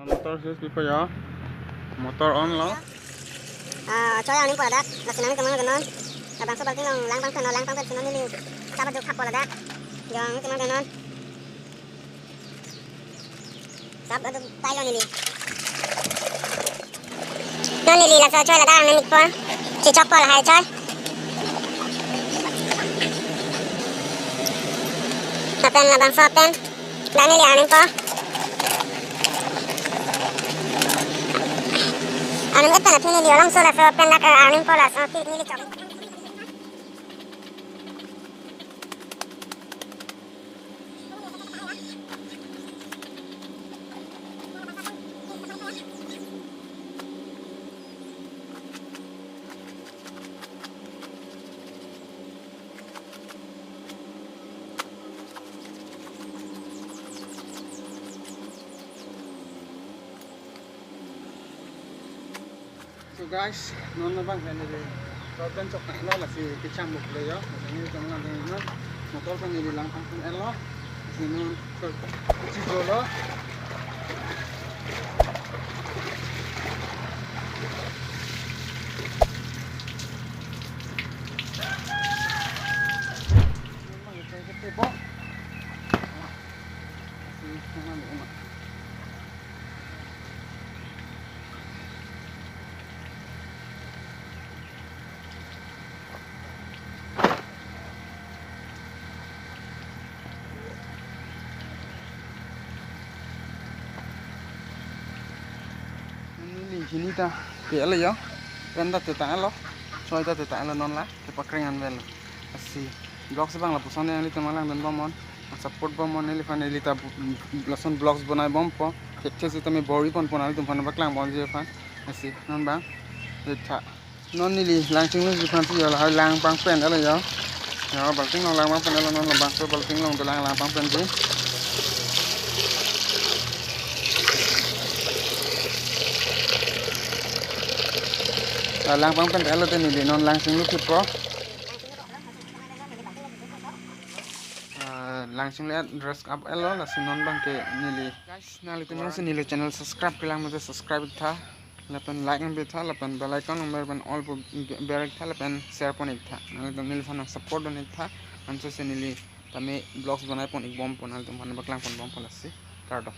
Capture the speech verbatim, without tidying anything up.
Motor switch pipo ya. Motor on lo. Ah, choi arningpo ladak. Lasi nanglitum abang ke non. Labangso balting along lang pangpen, lang pangpen si non neli. Sap aduk khappo ladak. Jong nanglitum abang ke non. Sap aduk tailo neli. Non neli laso choi ladak arningpo. Chichokpo lahai choi. Lapen labangso pen. Dak neli arningpo. Arning-et pen aphi neli alongso laso pen dak arningpo laso aphi neli chok. So guys, non abang ke neli motor pen chok lo, lasi kecham buk le yo. Lasi neli chok lang ding non. Motor pen neli lang pangpen-et lo. Lasi non chok kecham lo. Neli hini ta ke-et lo yo. Pen ta tetanglo. Choi ta tetanglo non la. Kepakreng an vel. Lasi vlogs abang lapuson nanglitum alangdun bom non. Support bom non neliphan, neli ta bu-, lason vlogs bonai bompo. Thek thek sitame bor-i ponpo nanglitum aphan paklang bomji aphan. Lasi non abang. Letha. Non neli lang chingluji aphan si yo lahai lang pangpen-et lo yo. Yo balting along lang pangpen-et lo non, labangso balting along dolang lang pangpenji. Ah, lang pangpen-et lo te neli non lang chinglu phitpo. Ah, lang chinglu dress up-et lo, lasi non abang ke neli. Guys, nanglitum si neli channel subscribe kelang mate subscribe iktha. Lapen like nangpitha, lapen bell icon number pen all pu ber iktha, lapen share pon iktha. Nanglitum neliphan nang support dun iktha. Anso si neli tame vlogs bonai pon ik bompo, nanglitum aphan paklang pon bompo lasi. Kardom.